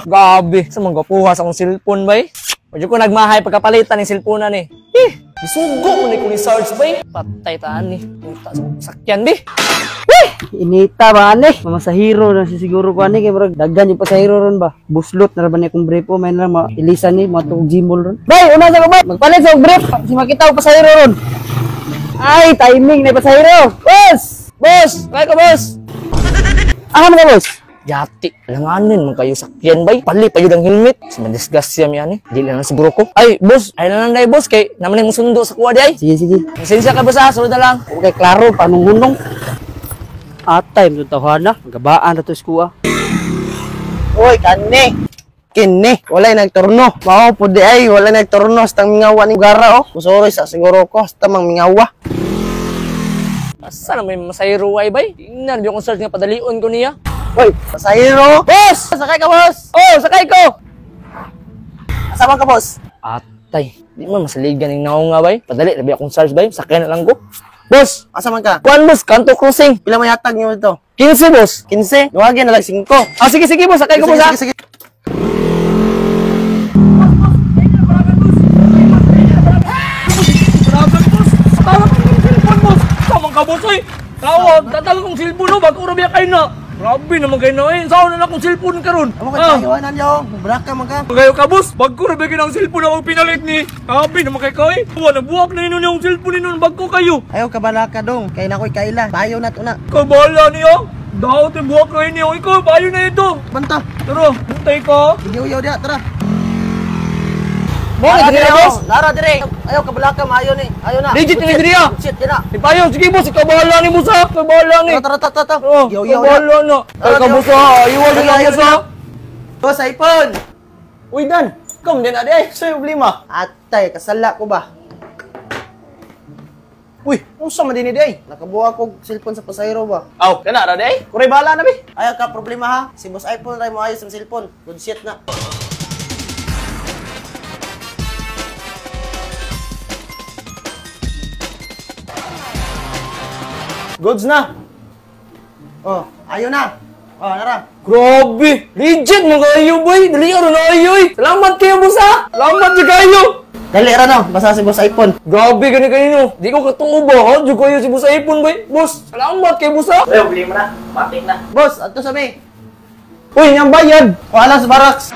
Gabi, sa mga gapuha sa akong cellphone bay. Medyo ko nagmahay pagkapalitan ng cellphone ni. Eh, gisugo mo ni ko ni Sarge bay. Patay taan ni. Punta sa sakyan bi. Uy! Inita ba ani? Mamasahiro na si siguro ko ani kay murag daghan yung pasahero ron ba. Buslot na ra ba ni akong brief o may na lang mailisan ni mga tuog Gmall ron. Bay, una sa ko bay. Magpalit sa brief si makita og pasahero ron. Ay, timing na pasahero. Boss! Boss, kaya ka boss. Aha man ka boss? Yati, langanin man kayo sakyan bay. Pali pa yun ang helmet. Sa madisgrasya mi ani. Di lang na siguro ko. Ay, boss, ay na lang day boss kay naman yung sundo sa kuwa di ay. Sige, sige. Pasensya ka boss ha, sunod na lang. Okay, klaro panong hunong. Atay mo tawhana, gabaan na to sa kuwa. Uy, kani. Kini, walay nagturno. Mao pud di ay walay nagturno hasta mingawa ni gara oh. Musuroy sa siguro ko hasta mang mingawa. Asa na may masayro ay bay? Tingnan yung search nga padalion ko niya. Uy, pasahero. Boss! Sakay ka, boss. Oh, sakay ko. Asa man ka, boss? Atay, di man masaligan ning naong nga bay. Padali labi akong search bay, sakay na lang ko. Boss, Asa man ka? kuan boss, kanto crossing. Pila may hatag niyo dito? 15 boss. 15. Duwagin na lang 5. Ah, sige sige boss, sakay ko boss ha. Sige, sige. Tawag kong cellphone boss. Tawag ka boss oy. Tawag, tatawag kong cellphone no, bago ra biya kayo na. Grabe naman kayo na eh. Saan na akong cellphone karon? Amo ka tayo yo. Braka man ka. Kayo ka boss, bago ra biya ang cellphone ako pinalit ni. Grabe naman kay koy. Wa nagbuwak na ninyo yung cellphone ninyo bago kayo. Ayaw ka bala ka dong. Kay nakoy kaila. Bayo na to na. Kabala niya. Daot yung buwak na inyo. Ikaw, bayo na ito. Banta. Tara, hintay ka. Giyaw diha, tara. Mo, dire boss. Nara dire. Ayaw ka bala ka maayo ni. Ayo na. Legit ni dire. Shit, na. Ipayo, sige boss, ikaw bahala ni boss ha. Ikaw bahala ni. Tara tara tara. Oh, Giyaw ikaw bahala na. Kay ka boss ha. Iwan na boss ha. Boss iPhone. Uy Dan, come din ade ay. Sa problema. Atay, kasala ko ba? Uy, unsa man dinhi day? Nakabuha ko cellphone sa pasahero ba? Aw, kana ra day? Kuray bala na bi. Ayaw ka problema ha. Si boss iPhone ray mo ayos ang cellphone. Good shit na. Goods na. Oh, ayo na. Oh, nara. Grabe! Legit mo kayo, boy! Dali ka rin na kayo, eh! Salamat kayo, boss, ha! Salamat di kayo! Dali ra no, basta si boss iPhone. Grabe, gani kayo, no? Di ko katuo ba, ha? Di kayo si boss iPhone, boy! Boss, salamat kay boss, ha? Ayaw, problema na. Matik na. Boss, adto sa mi. Uy, niyang bayad. Kuha lang sa barracks.